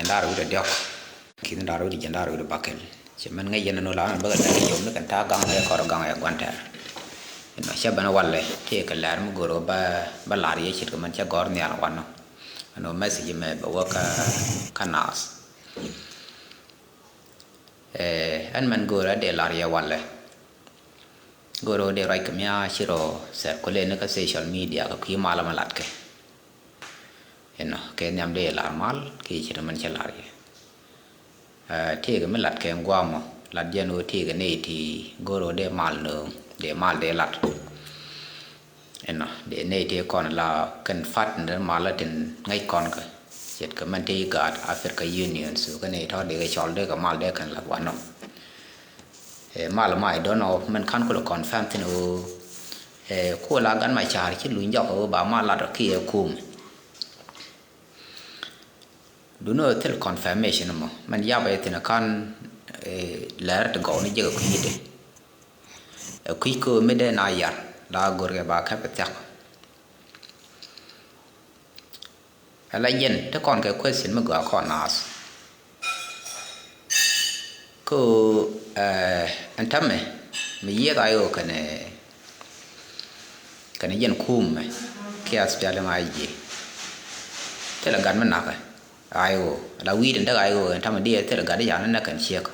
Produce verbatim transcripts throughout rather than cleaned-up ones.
Jiɛn da̱r wi̱cdɛ diɔ̱k ki̱n da̱r wi̱cdɛ jiɛn da̱r wi̱cdɛ bäkɛl. Ci mɛn ŋäc yɛn ɛn ɣöö la ɣän bäkɛ lɛr kɛ yom ni kɛn ta̱a̱ gaŋ ɛ kɔr gaŋ ɛ gua̱n tɛr. Ɛnɔ cä ben ɛ walɛ tëëkɛ lɛr mi go̱o̱r ɣöö bä, bä la̱r yɛ ce̱tkɛ mɛn cä gɔ̱r nhial wanɔ. Ɛn ɣöö message mɛ bɛ wä kä, kä naath. Ɛn mɛn go̱o̱rä dee la̱r yɛ walɛ. Go̱o̱rä dee ruac kɛ mi a ci rɔ circulate ni kä social media kɛ kui̱ mal mɛ latkɛ. Inɔ kɛ nhiam dee la̱r mal kɛ ci rɔ mɛn cɛ la̱r yɛ. Tëëkɛ mi latkɛ ŋuamɔ lat jɛn ɣöö tëëkɛ nɛy ti go̱o̱rä dee mal nööŋ dee mal dee lat. Inɔ dee nɛy tëë kɔn la kɛn fat ni mal la tin ŋäc kɔn kä ce̱tkɛ mɛn tëë i̱ gaat Africa Union so kɛn i̱ tɔ̱ dee kɛ cɔl dee kɛ mal dee kɛn la wanɔ. Mal ma i̱ dɔ̱nɔ mɛn ka̱n kulɛ confirm thi̱n ɣöö ku la gan ma ca̱r ci luny jɔk ɣöö ba mal lat kiɛ kum. Dunɔ thil confirmation mɔ mɛn yabɛ thi̱n ka̱n lɛr ti gɔw ni jek kui̱dɛ. Ɛ kui̱ köö mi dee na yar la go̱rkɛ ba kɛp thiak. Ala jɛn ti kɔn kɛ question mi gɔaa kɔn naath. Köö ɛn tämɛ mi yieth a yo̱o̱ kɛnɛ kɛnɛ jɛn kuum mɛ kiɛ aspiali ma jiɛ. Thilɛ gat mi nakä a yo̱o̱ ala wi̱i̱dɛ däk a yo̱o̱ ɛn tämɛ diɛ thilɛ gat i̱ ca ni nä kɛn ciek.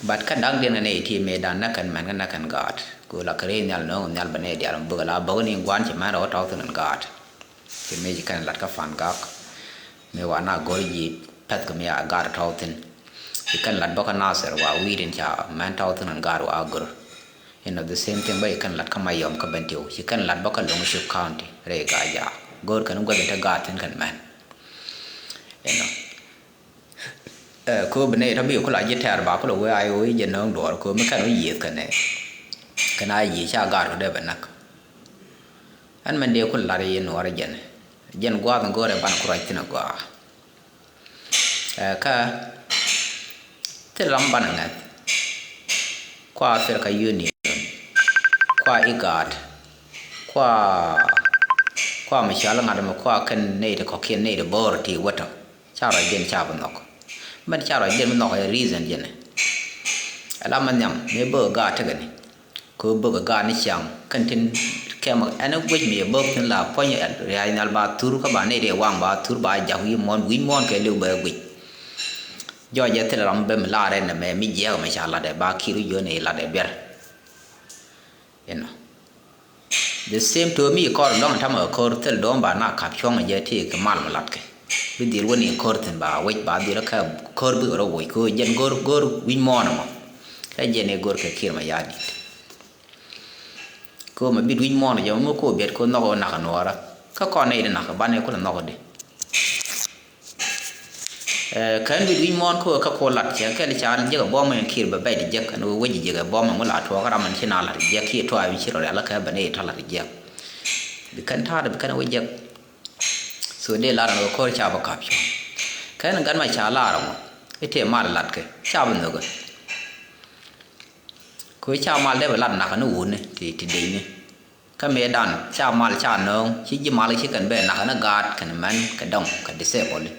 But kä da̱k diɛn kɛ nɛy ti mëë da̱n näk kɛn mɛn kä näk kɛn gaat. Ku la kɛ rɛy nhial nööŋ nhial bɛ nɛy diaal mi bäk la bäk ni gua̱n ci mɛn rɔ tɔ̱ thi̱n kɛn gaat. Ci mëë ci kɛn lat kä Pan Gak. Mëë wa na go̱r ji̱ pɛth kɛ mi a gaat tɔ̱ thi̱n. Ci kɛn lat bä kä Nasir wa wi̱i̱ tin ca mɛn tɔ̱ thi̱n kɛn gaat wa a go̱r. Inɔ the same thing bä ci kɛn lat kä Mayom kä Bentiu. Ci kɛn lat bä kä Loŋ Suk County rɛy Gaja. Go̱r kɛn guäth in te gaat thi̱n kɛn mɛn. Inɔ. Ɛ kööb nɛy tɔ bi ku la ji̱ tɛ̈r ba ku la wee a i̱ ɣöö i̱ jɛ nööŋ duɔɔr kööb mi kɛn wä yiëëth kɛnɛ kɛn a yiëë ca gaat rɔ dee bɛ näk. Ɛn mɛn dee ku lat i̱ nuɔɔr jɛn jɛn gua̱a̱th in go̱o̱rɛ ban ku ruac thi̱n a gɔaa. Ɛ kä thil ram ban a ŋɛth kua Africa Union kua igat kua kua mi cɔal ŋa̱t mɛ kua kɛn nɛy ti kɔ̱kiɛn nɛy ti bo̱o̱r ti wä tɔ. Ca ruac jɛn ca bi nhɔk. Mɛn ca ruac jɛn bi nhɔk ɛ reason jɛn. Ala mɛ nhiam mëë bäk ɛ gaat tekɛ ni. Kɛ ɣöö bäk ɛ gaat ni ciaŋ kɛn tin kɛmɛ ɛn ɛ guic mi ɛ bäk tin la puɔ̱ny ɛ riac nhial ba thur kä ba nɛy dee waŋ ba thur ba jak wi̱i̱ muɔ̱ɔ̱n wi̱i̱ muɔ̱ɔ̱n kɛ liw bɛ guic. Jɔɔc ɛ thil ram ben mi laar ɛn ɛmɛ mi jiɛɛk ɛmɛ ca lat ɛ ba ki̱i̱r wi̱c yio̱o̱n ɛ lat ɛ biɛr. Inɔ. The same to mi kɔr lɔŋ tamɛ kɛ ko̱r thil dɔ̱ŋ ba na kap cuɔ̱ŋ jɛ ti kɛ mal mi latkɛ. Bi dhil wä ni ko̱r thin ba wec ba dhil kä ko̱r bi rɔ woc ko̱ jɛn go̱r go̱r wi̱c muɔ̱ɔ̱n mɔ. Kä jɛn i̱ go̱r kɛ ki̱r ma ya̱a̱ dit. Ko̱ ma bit wi̱c muɔ̱ɔ̱n jɛ mɔ ko̱ biɛt ko̱ nhɔk wä nak nuɔɔrä. Kä kɔn nɛy di nak ban i̱ kulɛ nhɔk di. Ɛ kɛn bi dui̱c muɔ̱ɔ̱n kä kä kuɔ lat cɛ kɛl ca jek ɛ buɔ̱m ɛn kiɛr bɛ bɛc di jek ɛn wec jek ɛ buɔ̱m ɛn wä la tuɔɔk ram ɛn ci na lat jek kiɛ tuaak mi ci rɔ rial kä bɛ ni tɔ lat jek. Bi kɛn ta̱a̱t bi kɛn wä jek. So dee lar ɛn wä ko̱r ca bä kap cuɔ̱ŋ. Kɛn gat ma ca lar ɛmɔ i̱ tëë mal lat kɛ ca bä nhökɛ. Kɛ ca mal dee bɛ lat nak ni wuni ti ti dec ni. Kä mëëdan ca mal ca nööŋ ci ji̱ mal ci kɛn bɛ nak ni gaat kɛn mɛn kɛ dɔŋ kɛ disable.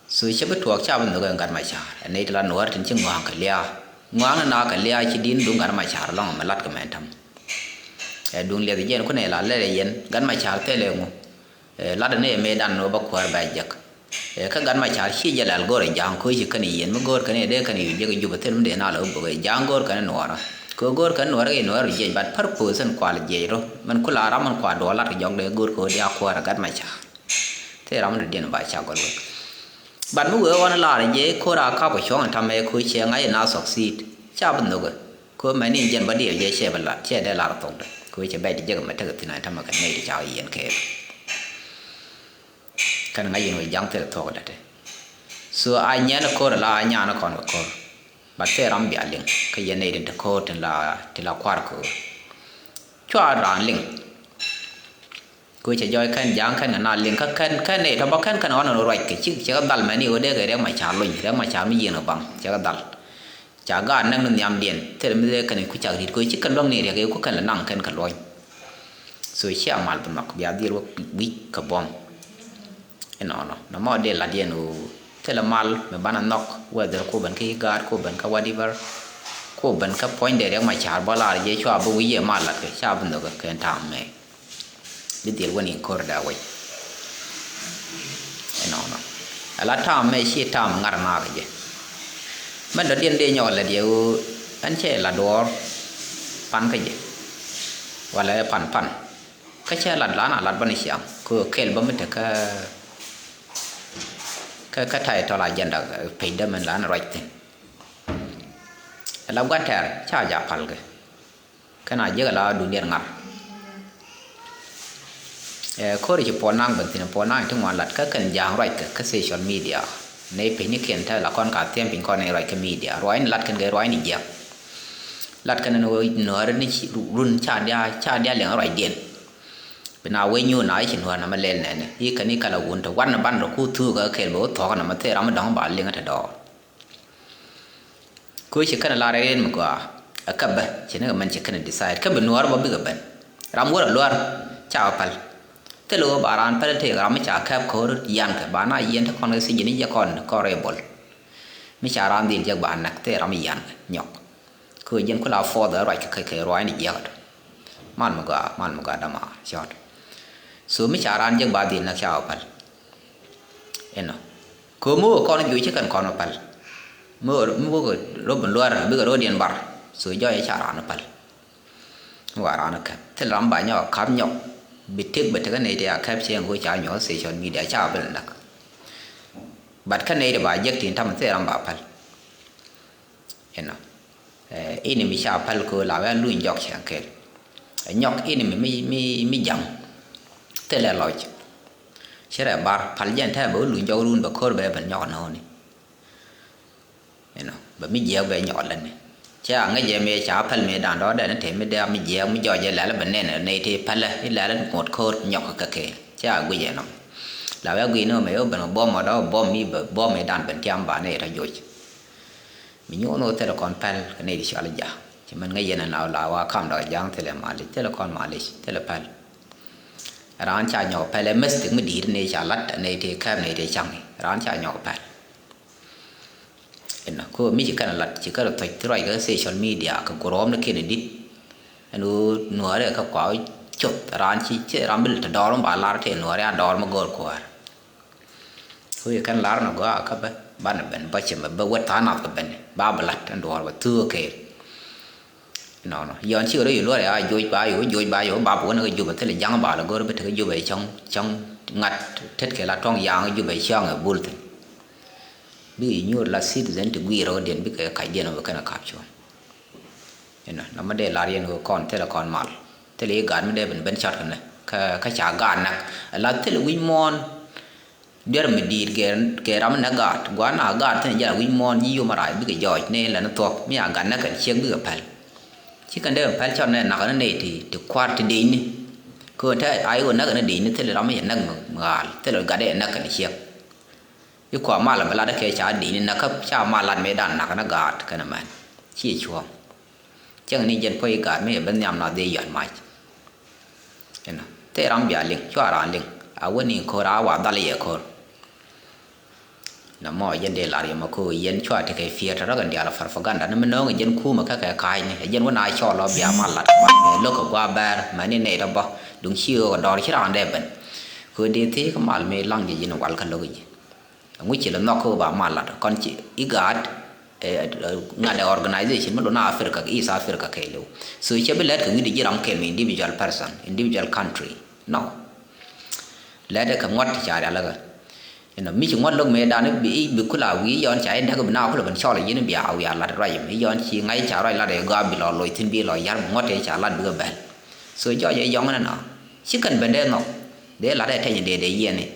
So cɛ bi tuɔɔk ca bi nhök ɛn gat ma ca̱a̱r ɛn nɛy ti la nuɔɔr tin ci ŋɔ̱a̱ŋ kɛ lia̱a̱. Ŋɔ̱a̱ŋ ni na kɛ lia̱a̱ ci di̱n duŋ gat ma ca̱a̱r lɔŋ mɛ lat kɛ mɛn täm. Ɛ duŋ liɛth jɛn ku nɛ la lɛl ɛ yɛn gat ma ca̱a̱r thilɛ ŋu. Ɛ lat ni ɛ mëëdan ni wä ba kuäär bɛ jek. Ɛ kä gat ma ca̱a̱r ci jɛ lɛl go̱o̱r ɛ ja̱a̱ŋ ko̱ ci kɛn yɛn mi go̱o̱r kɛn ɛ dee kɛn yu jek ɛ jup ɛ thil mi dee na lɛ wä bök ɛ ja̱a̱ŋ go̱o̱r kɛn ɛ nuɔɔrä. Kɛ go̱o̱r kɛn nuɔɔrä kɛ nuɔɔrä jiɛc bat purpose ɛn kual jiɛc rɔ mɛn ku la ram mɛn kua duɔl lat kɛ jɔk dee go̱o̱r kɛ ɣöö dee a kuäär ɛ gat ma ca̱a̱r. Thil ram mi dɔ̱diɛn ba ca gɔl wek. Bat mi wee ɣɔn lar jɛ ko̱r a kap kɛ cuɔ̱ŋ ɛn tamɛ ko̱ cɛ ŋa̱c ina succeed ca bi nhökɛ. Ko̱ mɛni jɛn bä diɛl jɛ cɛ bɛ lar cɛ dee lar thokdɛ ko̱ cɛ bɛc di jek mɛ tekɛ thi̱n ɛn tamɛ kɛ nɛy di ca yiɛn kɛɛl. Kɛn ŋa̱c in wee ja̱ŋ thil thuɔ̱k dɛ te. So a nyɛn ko̱r la a nyan kɔn kɛ ko̱r. Bat thil ram bia liŋ kä yɛn nɛy din te ko̱r tin la, tin la kuar ko̱r. Cua raan liŋ. Kɛ cɛ jɔɔc kɛn ja̱a̱ŋ kɛn kɛ na liŋ kä kɛn kɛn nɛy tɔ bä kɛn kɛn ɣɔn ruac kɛ cik cɛ kɛ dhal mɛni ɣöö dee kɛ riɛk ma ca lony riɛk ma ca mi yieen kɛ baŋ cɛ kɛ dhal. Ca gaat näk ni nhiamdiɛn thil mi dee kɛn ku cak ri̱t kɛ ci kɛn luäŋ ni riɛk ku kɛn lɛ naŋ kɛn kɛ luɔ̱ny. So cia mal bi nhɔk bia dhil wä wi̱c kɛ buɔ̱m. Inɔnɔ nɔmɔ dee lat yɛn ɣöö thilɛ mal mi banɛ nhɔk, whether ko ben kä i̱ gaat, ko ben kä whatever, ko ben kä puɔ̱nydɛ Riɛk Macar bä lar jɛ cua bi wi̱i̱ yɛ mal lat kɛ, ca bi nhök kɛ ta̱a̱m mɛ. Bi dhil wä ni ko̱r da wec. Inɔnɔ ala ta̱a̱m mɛ ci ta̱a̱m ŋa̱r naak jɛ. Mɛn dɔ̱diɛn dee nyɔk lat yɛ ɣöö ɛn cɛ la duɔɔr pan kä jɛ, walɛ pan pan. Kä cɛ lat la na lat bä ni ciaŋ kɛ kɛl bä mi te kä, kä, kä title agenda, eh, page dä min la ni ruac thi̱n. La gua̱n tɛɛr ca ja pal kɛ. Kä na jiäk la duŋdiɛn ŋa̱r. Eh, ko̱ri ci puɔl naŋ ben thi̱n, puɔl naŋ ti ŋuan lat kä kɛn ja̱a̱ŋ ruac kɛ kä social media. Nɛy piny ni kiɛn te la kɔn ka thiɛm piny kɔn nɛy ruac kä media. Ruac ni lat kɛn kɛ ruac ni jiäk. Lat kɛn ni wee nuääri ni ci, run ca dia, ca dia liɛŋ ruacdiɛn. Bi na wee nyuun na i̱ ci nuäär na ma lɛl nɛnɛ i̱ kɛn i̱ kala wun te wan na ban rɔ ku thuuk ɛ kɛl bɛ wä thuɔk na ma thee ram mi dɔ̱ŋ ba liŋ te dɔɔr. Ku ci kɛn lar ɛ riɛn mi gɔaa ɛ käp bä ci ni kɛ mɛn ci kɛn decide kä bi nuäär bä bikɛ ben. Ram wä rɔ luäär ca wä päl. Thil wä ba raan päl tëë ram mi ca kɛp ko̱r yan kɛ ba na yɛn te kɔn kɛ thiec ni jɛ kɔn kɔn rɛ bol. Mi ca raan dhil jɛ ba näk thee ram yan kɛ nyɔk. Kɛ jɛn kula fɔɔth ɛ ruac kɛ kɛ ruac ni jiɛk. Mal mi gɔaa, mal mi gɔaa dama cɔt. So mi ca raan jek ba dhil näk ca wä päl. Inɔ kɛ mi wä kɔn juc ci kɛn kɔn wä päl. Mi wä, mi wä kɛ rɔ bin luäär bikɛ rɔɔdiɛn bar. So jɔc ca raan wä päl. Mi wa raan wä kɛp thil ram ba nyɔk kap nyɔk. Bi tek bɛ tek nɛy ti a kɛp cieŋ wä ca nyɔk social media ca wä bil näk. But kä nɛy ti ba jek tin tam thil ram ba päl. Inɔ, eh, ini mi ca päl köö la wee luny jɔk cɛ kɛl. Nyɔk ini mi, mi, mi, mi jaŋ. Thilɛ lɔc. Ci rɛ bar päl jɛn tɛ bɛ wee luny jɔk run bɛ ko̱r bɛ ben nyɔk nɔɔni. Inɔ, bɛ mi jiɛk bɛ nyɔk lätni. Cɛ a ŋäc jɛ mi ca päl mi dan dɔɔdɛ ni te mi dee mi jiɛk mi jɔc jɛ lɛl bɛ nɛn nɛy ti pälɛ i lɛl ŋot ko̱r nyɔk kɛ kɛl. Cɛ a guic ɛnɔ. La wee guic ni mɛ yo̱ ben bɔm ɔ dɔɔ bɔm mi bɛ bɔm mi dan ben tiam ba nɛy tɔ joc. Mi nyuɔn wä thilɛ kɔn pɛl kɛ nɛy ti cɔal ja̱. Ci mɛn ŋäc yɛn ɛn la la wa kam dɔk ja̱a̱ŋ thilɛ malic, thilɛ kɔn malic, thilɛ pɛl. Raan ca nyɔk pɛl ɛ mistake mi di̱i̱t nɛy ca lat nɛy ti kɛp nɛy ti caŋ. Raan ca nyɔk pɛl. Inɔ ko mi ci kɛn lat ci kɛn thɔc thi ruac kɛ social media kɛ gurɔɔm ni kɛn dit. Ɛn ɣöö nuäärɛ kɛ kua coth raan ci, ci ram bi lɛ te dɔɔr mi ba lar tëë nuäärɛ a dɔɔr mi go̱o̱r kuäär. Wee kɛn lar ni gɔaa kä bä banɛ ben bä cɛ mɛ bä wä tha̱a̱ŋ nath kɛ ben ba bɛ la̱t ɛn duɔ̱ɔ̱r bɛ thuk kɛ. Nɔnɔ yɔn cikɛ rɔ yɛ luɔrɛ a joc ba yɛ wä joc ba yɛ wä bap wä ni kɛ Jubɛ thilɛ ja̱ŋ ba lɛ go̱r bä tekɛ Jubɛ cäŋ cäŋ ŋa̱t tet kɛ la tuɔ̱ŋ ya̱a̱ŋ Jubɛ cäŋ ɛ bul thi̱n. Bikɛ nyuur la citizen ti gui̱i̱r rɔ̱diɛn bikɛ kacdiɛn wä kɛn ɛ kap cuɔ̱ŋ. Inɔ nɔmɔ dee lar yɛn ɣöö kɔn thilɛ kɔn mal thilɛ i̱ gaat mi dee ben ben cɔt kɛnɛ kä, kä ca gaat näk. Ala thilɛ wi̱c muɔ̱ɔ̱n. Diɛr mi di̱i̱t kɛ, kɛ ram mi näk gaat gua̱a̱r na gaat thi̱n jɛn a wi̱c muɔ̱ɔ̱n ji̱ yom a rac bikɛ jɔɔc ni lɛn thuɔ̱k mi a gat näk kɛn ciek bikɛ päl. Ci kɛn dee ben päl cɔt nɛ nak ni nɛy ti, ti kua̱r ti dicni. Kɛ ɣöö te a i̱ ɣöö näk ni dicni thilɛ ram mi cɛ näk mi ɣaal thilɛ gat dee cɛ näk kɛn ciek. I̱ kua mal a bi lat kɛ ca di̱i̱ni näk kä ca mal lat mëë dan nak ni gaat kɛn mɛn. Ci cuɔ̱ɔ̱ŋ. Cäŋ ni jɛn puɔ̱c i̱ gaat mi ɛ bi nhiam na dhie yɔ̱a̱t mac. Inɔ thil ram bia liŋ cua raan liŋ a wä ni ko̱r a wa dhal yɛ ko̱r. Nɔmɔ jɛn dee lar yɛ mɛ ko̱r yɛn cua tekɛ piɛɛr tɔ̱ rɔ kɛn diaal a propaganda ni mi nööŋ jɛn kumɛ kä kɛ ka̱a̱cni ɛ jɛn wä na cɔl ɔ bia mal lat kɛ mal mɛ lo̱k kɛ gua̱a̱ bɛɛr mɛ ni nɛy tɔ bä duŋ ci ɣöö kɛ dɔɔr ci raan dee ben. Kɛ ɣöö dee thiec kä mal mi laŋ jɛ ji̱n wal kä lo̱k ji̱. Ŋuci lɛ nhɔk kä ba mal lat kɔn ci i̱ gaat, eh, ŋa̱t ɛ organization mi lon Africa kɛ East Africa kɛɛliw. So cɛ bi lɛt kɛ wi̱cdɛ ji̱ ram kɛl mi individual person, individual country. No. Lɛt ɛ kɛ ŋuɔ̱t ti ca rial ɛ kɛ. Inɔ mi ci ŋuɔ̱t lo̱k mëë dan i̱ bi, i̱ bi kula wi̱i̱ yɔn ca i̱ däk bi na kulɛ ben cɔl i̱ ji̱n bia wi̱i̱ a lat ruac i̱ yɔn ci ŋa̱c ca ruac lat ɛ gɔaa bi lɔ loc thi̱n bi lɔ ya̱r bi ŋuɔ̱t ɛ ca lat bikɛ bɛl. So jɔc ɛ yɔŋ ni nɔ. Ci kɛn ben dee nhɔk. Dee lat ɛ tɛny dee dee yiɛn i̱.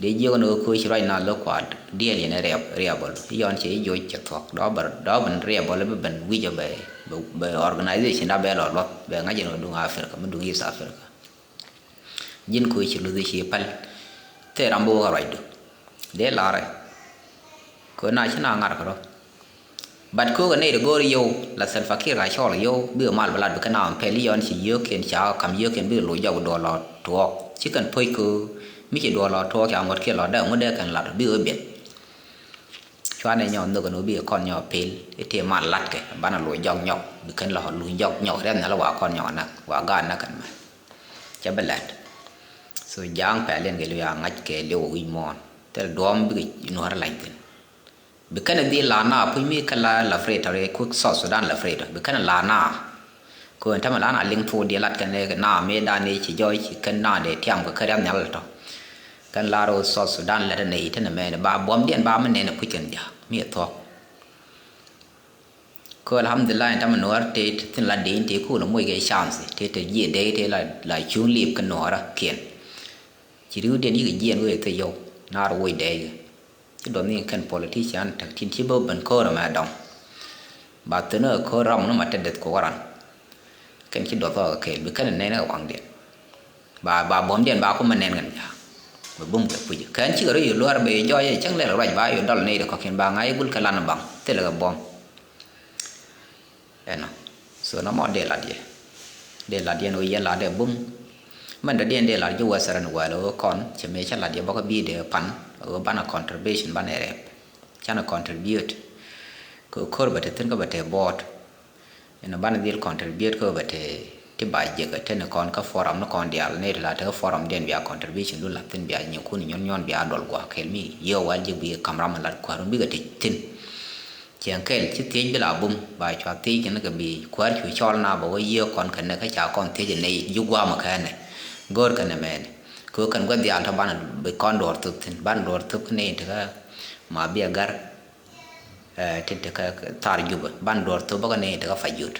Dee jiök ni ɣöö ko̱o̱c ci ruac na lo̱k kua diɛɛl yɛn ɛ riɛp, riɛpɔl. I̱ yɔn cɛ i̱ joc cɛ thuɔ̱k. Dɔ̱ bɛ, dɔ̱ ben riɛpɔl i̱ bi ben wi̱c ɛ bɛ, bɛ, bɛ organization da bɛ lɔ luɔth. Bɛ ŋa̱c ɛn ɣöö duŋ Africa, mi duŋ East Africa. Ji̱n ko̱o̱c ci luth i̱ ci päl. Thil ram bi wä kɛ ruacdu. Dee la̱rɛ. Kɛ ɣöö na ci na ŋa̱r kɛ rɔ. But köökɛ nɛy ti go̱o̱r yio̱w la Salva Kiir ka cɔɔl yio̱w bikɛ mal bi lat bi kɛn a ɣän pɛl i̱ yɔn ci yio̱o̱kiɛn ca kam yio̱o̱kiɛn bikɛ loc jɔk duɔl lɔ tuɔɔk ci kɛn puɔ̱c köö Mi ci duɔl lɔ tuɔɔk ca ŋuɔ̱t kiɛ lɔ dee ŋuɔ̱t dee kɛn lat bi wee biɛt. Cuanɛ nyɔk nhök ɛn ɣöö bikɛ kɔn nyɔk pil i̱ tëë mal latkɛ banɛ luny jɔk nyɔk bi kɛn lɔ luny jɔk nyɔk riɛth nhial wa kɔn nyɔk näk wa gaat näk kɛn mɛ. Cɛ bi lɛt. So ja̱a̱ŋ pɛl in kɛ liu ya ŋa̱c kɛ liu wi̱c muɔ̱ɔ̱n thil duɔ̱ɔ̱m bikɛ nuɔ̱ɔ̱r la̱ny thi̱n. Bi kɛn dhil la na puc mi kɛ la la free tɔri kuk South Sudan la free tɔ bi kɛn la na. Kɛ ɣöö ɛn tämɛ la na liŋ thok diɛ lat kɛn na mëë dan i̱ ci jɔɔc ci kɛn na dee tiam kɛ kɛ riam nhial tɔ. Kɛn la rɔ South Sudan lɛt nɛ i̱ tɛn mɛn ba buɔm diɛn ba mi nɛn puc kɛn ja mi thuɔk. Kɛ ɣöö alhamdulillah ɛn tämɛ nuɔɔr tëë thin la dee in tëë kul moc kɛ chance tëë tëë jiɛ dee tëë la la cuŋ lip kɛ nuɔɔrä kiɛn. Ci riwdiɛn yikɛ jiɛn wee thil yɔw naar woc dɛɛc. Ci duɔth ni kɛn politician täk tin ci bä ben ko̱o̱r ɛmɛ dɔŋ. Ba thi̱n ɛ ko̱o̱r ram ni ma te deth kok ran. Kɛn ci duɔth ɣɔk kɛɛl bi kɛn ɛ nɛn ɛ waŋdiɛn. Ba ba buɔ̱mdiɛn ba kumɛ nɛn kɛn ja̱a̱k. Bɛ bum kɛ puc kɛn cikɛ rɔ yio̱ luäär bɛ yio̱ jɔɔc ɛ cäŋ lɛl ruac ba yio̱ dɔl nɛy ti kɔ̱kiɛn ba ŋa̱c gul kɛ lan ɛ baŋ thilɛ kɛ buɔ̱m. Ɛnɔ. So nɔmɔ dee lat yɛ. Dee lat yɛn ɣöö yɛn lat dee bum. Mɛn dɔ̱diɛn dee lat ji̱ Western world ɣöö kɔn cɛ mëë cä lat yɛ bɔkä bi̱i̱ dee pan ɣöö banɛ contribution banɛ rɛp. Canɛ contribute. Kɛ ko̱r bɛ te thi̱n kä bɛ te board. Inɔ banɛ dhil contribute kä bɛ te ti ba jiäk ɛ te ni kɔn kä forum ni kɔn diaal ni ti la te kä forum diɛn bia contribution du la thi̱n bia nyinkun nyɔn nyɔn bia dɔl gua̱a̱k kɛl mi yio̱w wal ji̱ bi kam ram lat kua̱r mi bikɛ te thi̱n. Cieŋ kɛl ci thiec bi la bum ba cua thiec kɛn kɛ bi kuäär cu cɔl na ba wä yiëë kɔn kɛn nɛ kä ca kɔn thiec nɛ ji̱ gua̱a̱mä kɛn nɛ. Go̱o̱r kɛn nɛ mɛn kɛ wä kɛn gua̱th diaal tɔ banɛ bi kɔn duɔɔr thop thi̱n banɛ duɔɔr thop kɛn nɛ in ti kä ma bi a gar. Ti ti kä thar jupä banɛ duɔɔr thop bä kɛn nɛ in ti kä fa jut.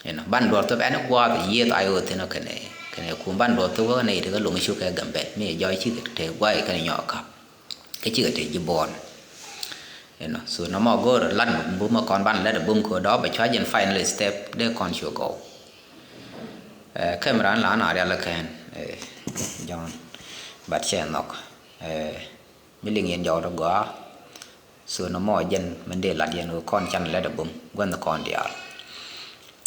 Inɔ banɛ duɔɔr thop ɛn gua̱a̱th yiëëth a yo̱o̱ thi̱n kɛn nɛ kɛn nɛ kum banɛ duɔɔr thop bä kɛn nɛ in ti kä loŋ cu kɛ gambɛl mi jɔɔc ci te gua̱a̱th kɛn nyɔɔk ka̱p. Kä cikɛ te ji̱ buɔɔn. Inɔ so nɔmɔ go̱o̱r lat bum ɛ kɔn ban lɛt ɛ bum ko̱ dɔɔp ɛ cua jɛn final step dee kɔn cu gɔw. Ɛ kɛm ran la na rial kɛn ɛ John. But cɛ nhɔk ɛ mi liŋ yɛn jɔw dɔ gɔaa. So nɔmɔ jɛn min dee lat yɛn wä kɔn can lɛt ɛ bum gua̱n kɔn diaal.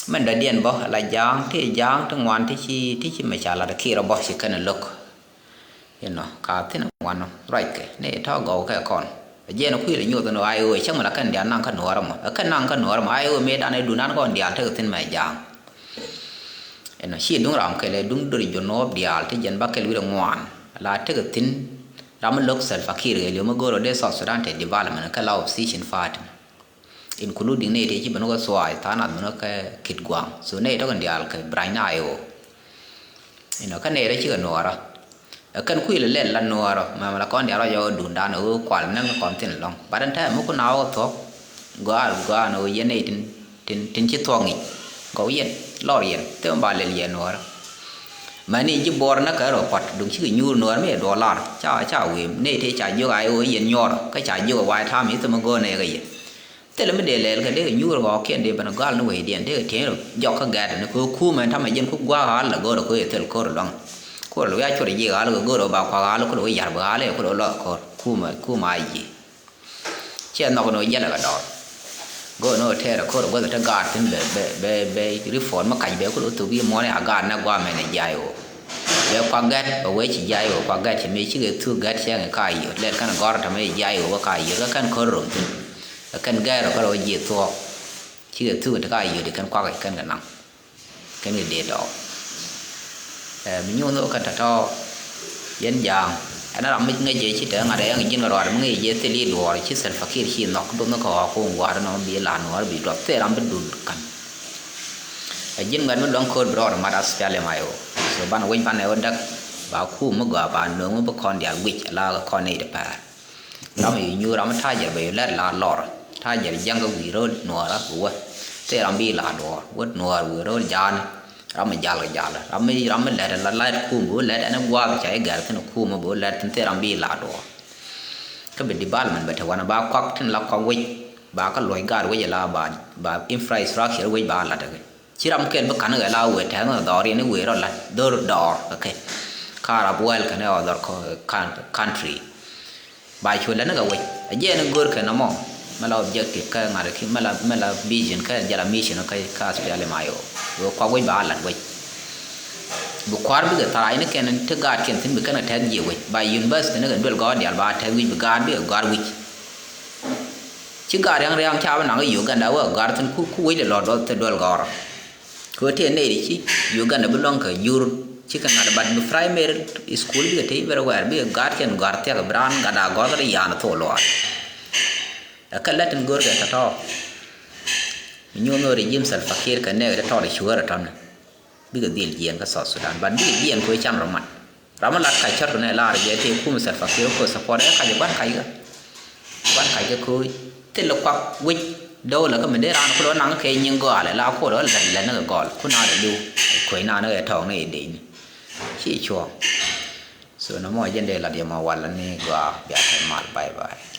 Min dɔ̱diɛn bä la ja̱a̱ŋ ti ja̱a̱ŋ ti ŋuan ti ci ti ci mɛ ca lat ɛ kir ɛ bä ci kɛn ɛ lo̱k. Inɔ ka thi̱n ŋuan ruackɛ ni tɔ̱ gɔw kɛ kɔn. Ɛ jiɛn kui̱ lɛ nyoth ni ɣa̱c ɣöö cäŋ mi la kɛn diaal naŋ kä nuɔɔr ɛmɔ ɛ kɛn naŋ kä nuɔɔr ɛmɔ ɣa̱c ɣöö mëë dan ɛ dunan kɔn diaal tekɛ thi̱n mɛ ja̱a̱ŋ. Inɔ ci duŋ ram kɛl ɛ duŋ dori jɔ nuɔɔp diaal ti jɛn ba kɛl wi̱r ɛ ŋuan la tekɛ thi̱n. Ram mi lo̱k Salva Kiir kɛ li̱w mi go̱o̱r ɔ dee South Sudan te development kä la opposition party. Including nɛy tëë ci ben wä thua̱a̱c tha̱a̱ŋ nath ben wä kɛ kit gua̱a̱ŋ. So nɛy tɔ̱ kɛn diaal kɛ branch ni I O. Inɔ kä nɛy rɔ cikɛ nuɔɔrä. Ɛ kɛn kui̱ lɛ lɛl la nuɔɔrä mɛmɛ la kɔn diaal rɔ jɔk ɛ duundan ɛ ɣöö kual näŋ kɔn thi̱n ɛlɔ̱ŋ. Bat ɛn tɛmɛ mi kun a wä thuɔ̱k. Gɔaa gɔaa ni ɣöö yɛn nɛy tin tin tin ci thuɔ̱k ŋi̱c. Gɔw yɛn lɔr yɛn themɛ ba lɛl yɛn nuɔɔrä. Mani ji̱ buɔr näk kɛ rɔ puɔt duŋ cikɛ nyuur nuɔɔr mi ɛ duɔlar ca ca wëëm nɛy tëë ca jiök a i̱ ɣöö yɛn nyuɔr kä ca jiök ɛ wa̱a̱ ta̱a̱m i̱ themɛ go̱o̱r nɛɛkɛ yɛ. Thilɛ mi dee lɛɛl kɛ dee kɛ nyuur ɣɔɔkiɛn dee ben gal ni wecdiɛn dee kɛ tiɛɛn rɔ jɔk kä gɛ̈t ni kɛ ɣöö kuumɛ ta̱mɛ ji̱n ku gua̱a̱k ɣa̱l la go̱o̱r ɛ ko̱ yɛ thil ko̱r lɔ̱ŋ. Ko̱r lɔ wiaa cuɔt ji̱ ɣa̱l kɛ go̱o̱r ɛ ba kuak ɣa̱l kulɛ wä ya̱r bi ɣa̱l ɛ kulɛ wä lɔk ɛ ko̱r kuumɛ kuumɛ a ji̱. Ciɛ nhɔk ni wä jälɛ kɛ dɔɔr. Go̱o̱r ni wä tɛɛr ɛ ko̱r ɛ guäth ɛ te gaat thi̱n bɛ bɛ bɛ bɛ ripɔt mi kac bɛ kulɛ wä thuk i̱ muɔ̱ɔ̱n ɛ a gaat nɛ gua̱a̱mɛ nɛ jiay ɣöö. Bɛ kuak gɛ̈t bɛ wee ci jiay ɣöö kuak gɛ̈t ci mëë cikɛ thuk gɛ̈t cɛ ŋɛ ka yiöt lɛt kɛn gɔ̱r ta̱mɛ jiay ɣöö wä ka yiöt kä kɛn ko̱r rom thi̱n. Ɛ kɛn gɛɛr ɔ kä rɔ ji̱ thuɔɔk. Cikɛ thuk ti ka yiöt kɛn kuak kɛn kɛ naŋ. Kɛn kɛ dee dɔɔk. Ɛ mi nyuun wä kɛn tɔ̱tɔ̱. Yɛn ja̱a̱ŋ ɛn ram mi ŋäc jɛ ci te ŋa̱t ɛ ŋäc ji̱n kɛ ruaat mi ŋäc jɛ thil i̱ duɔɔr ci Salva Kiir ci nhɔk duɔth ni kɛ ɣɔɔk kum gua̱a̱r nɔ bi la nuɔɔr bi duɔth thil ram bi dul ka̱n. Ɛ ji̱n ŋuɛt mi luäŋ ko̱o̱t bi rɔɔd mat a special in my o. So banɛ wec banɛ wä däk ba kum mi gɔaa ba nööŋ mi bi kɔn diaal wi̱c la kɛ kɔn nɛy ti pɛ̈ɛ̈r. Ram mi yu nyuur ram mi ta̱a̱ jɛr bɛ yu lɛt la lɔr ta̱a̱ jɛr jiäŋ kä wi̱i̱ ro̱l nuɔɔrä bi wä. Thil ram bi la duɔɔr wä nuɔɔr wi̱i̱ ro̱l ja̱a̱ni. Ram mi jal kɛ jal ram mi ram mi lɛt la lɛt kum bi wä lɛt ɛn gua̱a̱k ca i̱ gɛr thi̱n kum bi wä lɛt thi̱n thil ram bi la duɔɔr. Kä bi development bɛ te wanɛ ba kɔak tin la kɔak wec ba kä luɔc gaat wec ala ba ba infrastructure wec ba lat kɛ. Ci ram kɛl bi ka̱n kɛ la wëë tɛ̈th ni dhɔr yɛn i̱ wëë rɔ la̱t dhör dɔɔr kɛ kɛ. Ka Arab world kɛn ɛ other country. Ba cu lät ni kɛ wec a jiɛn i̱ gör kɛ nɔmɔ. Mɛ la objective kä ŋa̱t ki mɛ la mɛ la vision kä jɛ la mission kä kä SPLM IO. Wëë kuak wec ba a la̱t wec. Bi kua̱r bikɛ tharac ni kɛn ti gaatkiɛn thi̱n bi kɛn kɛ tɛth jiɛ wec ba university ni kɛ duel gɔ̱r diaal ba tɛth wi̱c bi gaat bikɛ gɔ̱r wi̱c. Ci gaat ria̱ŋ ria̱ŋ ca bi naŋ i̱ Uganda wä gɔ̱r thi̱n ku ku wec lɛ lɔt duɔth thil duel gɔ̱r. Kɛ ɣöö tëë nɛy ti ci Uganda bi luäŋ kɛ jur ci kɛ ŋa̱t bat bi primary school bikɛ tëë everywhere bikɛ gaatkiɛn gɔ̱r thia̱k bi raan gat a gɔ̱r kä ti ya̱a̱n thok luɔɔr. Ɛ kɛ lät in görkɛ tɔ̱tɔ̱. Mi nyuɔ̱n ɣöö regime Salva Kiir kɛ nɛɛk ti tɔɔt i̱ cuäär ɛ tɔ̱nɛ. Bikɛ dhil jiɛɛn kä South Sudan. But bikɛ jiɛɛn kɛ ɣöö can rɔ mat. Ram mi lat kac cär kɛ nɛ lar jɛ tëë kum Salva Kiir kɛ support ɛ kac ɛ gua̱n kac kä. Gua̱n kac kä ko̱o̱c. Thil kuak wi̱c dɔwlä kä mi dee raan kulɛ naŋ kɛ nyiŋ gɔaalɛ la kulɛ ɣä lät lät ni kɛ gɔl. Kun a dee li̱w. Kuec na ni kɛ tɔɔk ni kɛ decni. Ci cuɔ̱ɔ̱ŋ. So nɔmɔ jɛn dee lat yɛ mɔ walɛ ni gɔaa bia kɛ mal. Bye bye.